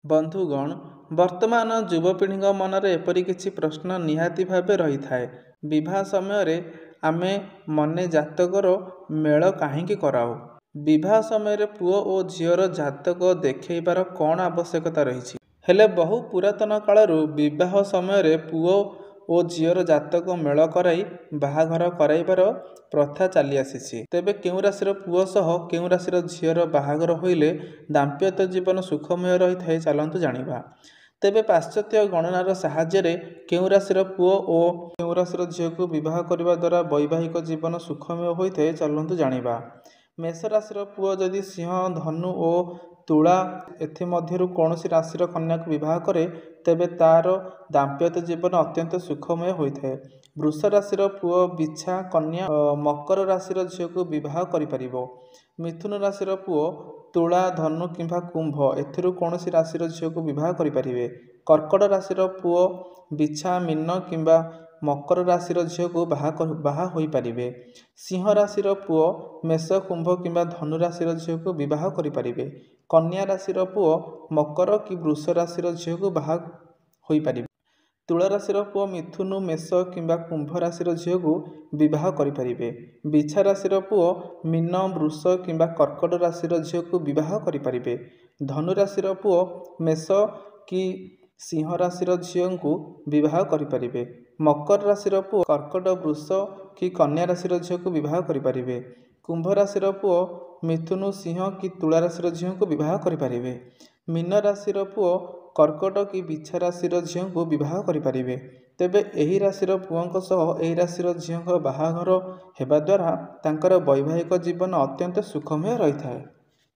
ବନ୍ଧୁଗଣ, ବର୍ତ୍ତମାନ ଯୁବପିଢ଼ିଙ୍କ ମନରେ ଏପରି କିଛି ପ୍ରଶ୍ନ ନିହାତି ଭାବେ ରହିଥାଏ। ବିବାହ ସମୟରେ ଆମେ ମନେ ଜାତକର ମେଳ କାହିଁକି କରାଉ? ବିବାହ ସମୟରେ ପୁଅ ଓ ଝିଅର ଜାତକ ଦେଖାଇବାର କ'ଣ ଆବଶ୍ୟକତା ରହିଛି? ହେଲେ ବହୁ ପୁରାତନ କାଳରୁ ବିବାହ ସମୟରେ ପୁଅ ଓ ଝିଅର ଜାତକ ମେଳ କରାଇ ବାହାଘର କରାଇବାର ପ୍ରଥା ଚାଲିଆସିଛି। ତେବେ କେଉଁ ରାଶିର ପୁଅ ସହ କେଉଁ ରାଶିର ଝିଅର ବାହାଘର ହୋଇଲେ ଦାମ୍ପତ୍ୟ ଜୀବନ ସୁଖମୟ ରହିଥାଏ, ଚାଲନ୍ତୁ ଜାଣିବା। ତେବେ ପାଶ୍ଚାତ୍ୟ ଗଣନାର ସାହାଯ୍ୟରେ କେଉଁ ରାଶିର ପୁଅ ଓ କେଉଁ ରାଶିର ଝିଅକୁ ବିବାହ କରିବା ଦ୍ୱାରା ବୈବାହିକ ଜୀବନ ସୁଖମୟ ହୋଇଥାଏ, ଚାଲନ୍ତୁ ଜାଣିବା। ମେଷ ରାଶିର ପୁଅ ଯଦି ସିଂହ, ଧନୁ ଓ ତୁଳା ଏଥିମଧ୍ୟରୁ କୌଣସି ରାଶିର କନ୍ୟାକୁ ବିବାହ କରେ, ତେବେ ତାର ଦାମ୍ପତ୍ୟ ଜୀବନ ଅତ୍ୟନ୍ତ ସୁଖମୟ ହୋଇଥାଏ। ବୃଷ ରାଶିର ପୁଅ ବିଛା, କନ୍ୟା, ମକର ରାଶିର ଝିଅକୁ ବିବାହ କରିପାରିବ। ମିଥୁନ ରାଶିର ପୁଅ ତୁଳା, ଧନୁ କିମ୍ବା କୁମ୍ଭ ଏଥିରୁ କୌଣସି ରାଶିର ଝିଅକୁ ବିବାହ କରିପାରିବେ। କର୍କଟ ରାଶିର ପୁଅ ବିଛା, ମୀନ କିମ୍ବା ମକର ରାଶିର ଝିଅକୁ ବାହା ହୋଇପାରିବେ। ସିଂହ ରାଶିର ପୁଅ ମେଷ, କୁମ୍ଭ କିମ୍ବା ଧନୁ ରାଶିର ଝିଅକୁ ବିବାହ କରିପାରିବେ। କନ୍ୟା ରାଶିର ପୁଅ ମକର କି ବୃଷ ରାଶିର ଝିଅକୁ ବାହା ହୋଇପାରିବେ। ତୁଳା ରାଶିର ପୁଅ ମିଥୁନ, ମେଷ କିମ୍ବା କୁମ୍ଭ ରାଶିର ଝିଅକୁ ବିବାହ କରିପାରିବେ। ବିଛା ରାଶିର ପୁଅ ମୀନ, ବୃଷ କିମ୍ବା କର୍କଟ ରାଶିର ଝିଅକୁ ବିବାହ କରିପାରିବେ। ଧନୁ ରାଶିର ପୁଅ ମେଷ କି ସିଂହ ରାଶିର ଝିଅଙ୍କୁ ବିବାହ କରିପାରିବେ। ମକର ରାଶିର ପୁଅ କର୍କଟ, ବୃଷ କି କନ୍ୟା ରାଶିର ଝିଅକୁ ବିବାହ କରିପାରିବେ। କୁମ୍ଭ ରାଶିର ପୁଅ ମିଥୁନ, ସିଂହ କି ତୁଳା ରାଶିର ଝିଅଙ୍କୁ ବିବାହ କରିପାରିବେ। ମୀନ ରାଶିର ପୁଅ କର୍କଟ କି ବିଛା ରାଶିର ଝିଅଙ୍କୁ ବିବାହ କରିପାରିବେ। ତେବେ ଏହି ରାଶିର ପୁଅଙ୍କ ସହ ଏହି ରାଶିର ଝିଅଙ୍କ ବାହାଘର ହେବା ଦ୍ୱାରା ତାଙ୍କର ବୈବାହିକ ଜୀବନ ଅତ୍ୟନ୍ତ ସୁଖମୟ ରହିଥାଏ।